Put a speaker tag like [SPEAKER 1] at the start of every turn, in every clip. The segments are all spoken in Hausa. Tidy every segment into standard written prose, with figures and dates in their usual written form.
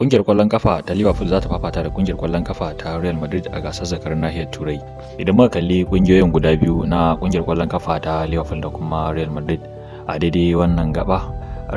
[SPEAKER 1] Ƙungiyar ƙwallon kafa ta Liverpool za ta fafata da ƙungiyar ƙwallon kafa ta Real Madrid a gasar zakarar nahiyar Turai. Idan muka kalli ƙungiyoyin guda biyu na ƙungiyar ƙwallon kafa ta Liverpool da kuma Real Madrid a daidai wannan gaba,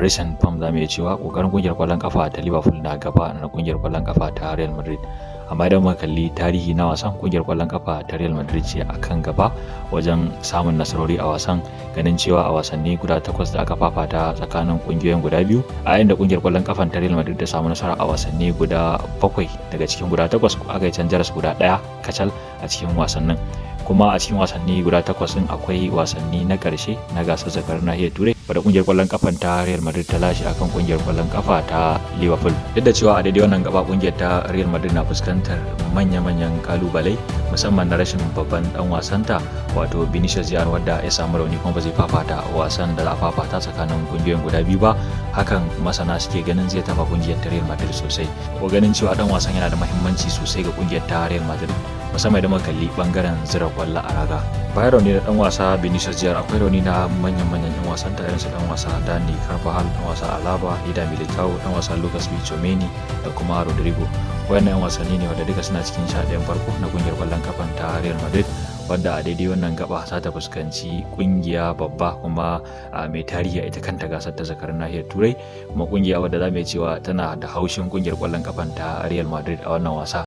[SPEAKER 1] recent form, za mu iya cewa ƙoƙarin ƙungiyar ƙwallon kafa ta Liverpool na gaba na ƙungiyar ƙwallon kafa ta Real Madrid. Amma idan muka kalli tarihi na wasan, ƙungiyar ƙwallon kafa ta Real Madrid ce a kan gaba wajen samun nasarori a wasan, ganin cewa a wasanni guda takwas da aka fafata tsakanin ƙungiyoyin guda biyu, a yayin da ƙungiyar ƙwallon kafan ta Real Madrid ta samu nasara a wasanni guda bakwai daga cikin guda takwas, aka yi can jaras guda ɗaya kacal a cikin wasannin. Kuma a cikin wasanni guda takwas din akwai wasanni na ƙarshe na gasar zakarar nahiyar Turai wadda kungiyar kwallon kafan ta Real Madrid ta lashe akan kungiyar kwallon kafa ta Liverpool. Duk da cewa a daidai wannan gaba kungiyar ta Real Madrid na fuskantar manya-manyan kalubalai, musamman na rashin babban dan wasanta, wato Vinicius Jr., wadda ya samu rauni kuma ba zai fafata wasan da za a fafata tsakanin kungiyoyin guda biyu ba. Hakan masana suke ganin zai taba kungiyar ta Real Madrid sosai, ko ganin cewa dan wasan yana da muhimmanci sosai ga kungiyar ta Real Madrid, musamman idan muka kalli bangaren zira kwallo a raga. Bayan rauni da dan wasa Vinicius Jr., akwai rauni na manyan-manyan yan wasan ta irin su dan wasa Dani Carvajal, dan wasa Alaba, Eder Militao, dan wasa Lucas Tchouameni da kuma Rodrigo. Wayannan yan wasanni ne wanda duka suna cikin 11n farko na kungiyar kwallon kafan ta Real Madrid, wadda a daidai wannan gaba za ta fuskanci kungiya babba kuma mai tarihi a ita kanta gasar ta zakarar nahiyar Turai, kuma kungiya wadda za mu iya cewa tana da haushin kungiyar kwallon kafan ta Real Madrid a wannan wasa.